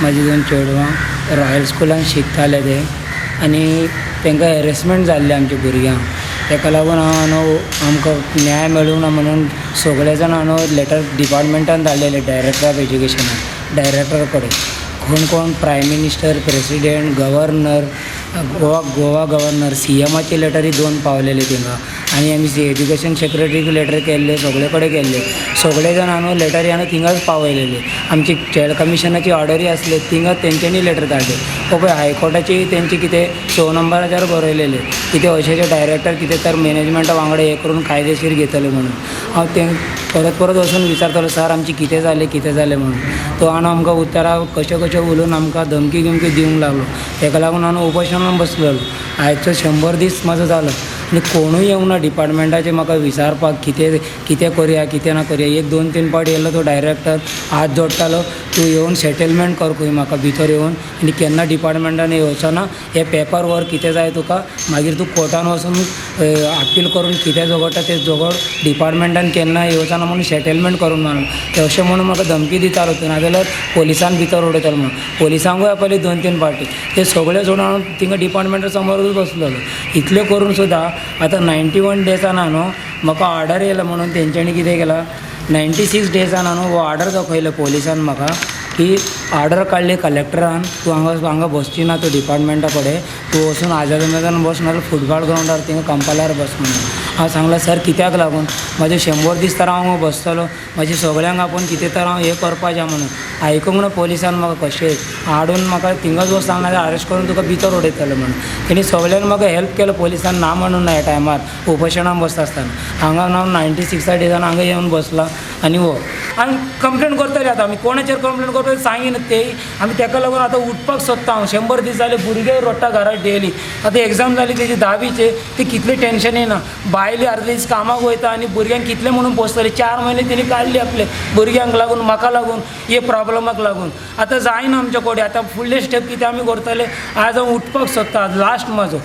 म्हाजी दोन चेडवां रॉयल स्कुलान शिकताले ते आनी तांकां हॅरेसमेंट जाल्लें आमच्या भुरग्यांक. ताका लागून हांव न्हू आमकां न्याय मेळूंक ना म्हणून सगळे जाणां न्हू लेटर डिपार्टमेंटान धाडलेले डायरेक्टर ऑफ एज्युकेशनान डायरेक्टर कडेन कोण कोण prime minister, president, governor, Goa governor, C एमाचे लेटरी दोन पावलेले थिंगा आनी आमी एज्युकेशन सेक्रेटरीक लेटर केल्ले, सगळे कडेन केल्ले. सगळे जाणां न्हू लेटरी न्हू थिंगाच पावयलेले. आमची चायल्ड कमिशनाची ऑर्डरी आसली थिंगा तेंच्यांनी लेटर धाडले. हो पळय हायकोर्टाची तेंचे कितें 6 नंबराचेर बरयलेलें कितें अशें डायरेक्टर कितें तर मॅनेजमेंटा वांगडा हें करून कायदेशीर घेतले म्हणून. हांव तें परत परत वचून विचारतालो, सर आमचें कितें जालें, कितें जालें म्हणून. तो आनी आमकां उतरां कशें कशें उलोवन आमकां धमकी गिमकी दिवंक लागलो. तेका लागून हांव उपोशणान बसलेलो. आयचो 100 दीस म्हाजो जालो आनी कोणूय येवंक ना डिपार्टमेंटाचे म्हाका विचारपाक कितें कितें करुया, कितें ना करुया. एक दोन तीन पावट येयलो तो डायरेक्टर, हात जोडटालो, तूं येवन सेटलमेंट कर खंय म्हाका भितर येवन आनी केन्ना डिपार्टमेंटान येवचो ना, हे पेपर वर्क कितें जाय तुका, मागीर तूं कोर्टान वचून अपील करून कितें झगडटा तें झगड, डिपार्टमेंटान केन्ना येवचो ना म्हणून सेटलमेंट करून म्हणून. ते अशें म्हणून म्हाका धमकी दितालो तूं, नाजाल्यार पोलिसान भितर उडयतलो म्हणून. पोलिसांकूय आपयले दोन तीन पावटी. ते सगळे सोडून हांव थिंगा डिपार्टमेंटा समोरूच बसलेलो. इतलें करून सुद्दां आतां 91 डेजान न्हू म्हाका ऑर्डर येयला म्हणून तेंच्यांनी कितें केलां, 96 डेजान न्हू हो ऑर्डर दाखयलो पोलिसान म्हाका की ऑर्डर काडली कलेक्टरान, तूं हांगा हांगा बसची ना, तूं डिपार्टमेंटा कडेन तूं वचून आझाद मैदान बस, नाजाल्यार फुटबॉल ग्रावंडार थिंगा कंपालार बस म्हणून. हांव सांगलें, सर कित्याक लागून म्हाजे 100 दीस तर हांव हांगा बसतलो, म्हाजे सगळ्यांक आपोवन कितें तर हांव हें करपाचें म्हणून. आयकूंक ना पोलिसान म्हाका, कशें हाडून म्हाका थिंगाच वच सांग, नाजाल्यार अरेस्ट करून तुका भितर उडयतले म्हणून. तेणी सगळ्यांक म्हाका हेल्प केलो पोलिसान, ना म्हणून ना. ह्या टायमार उपोशणान बसता आसतना हांगा हांव 96 डेजान हांगा येवन बसलां आनी हो आमी कंप्लेन करतले. आतां आमी कोणाचेर कंप्लेन करतले सांगिना ते आमी. तेका लागून आतां उठपाक सोदता हांव. 100 दीस जाले, भुरगे रडटा घरात डेली. आतां एग्जाम जाली तेजी धावीचे, ती कितली टेंशन येना. बायले अर्दे दीस कामाक वयता आनी भुरग्यांक कितले म्हणून पोसतले? 4 म्हयने तेणी काडली आपले भुरग्यांक लागून, म्हाका लागून, हे प्रॉब्लमाक लागून. आतां जायना आमच्या कडेन. आतां फुडले स्टेप कितें आमी करतले? आज हांव उठपाक सोदता, लास्ट म्हाजो.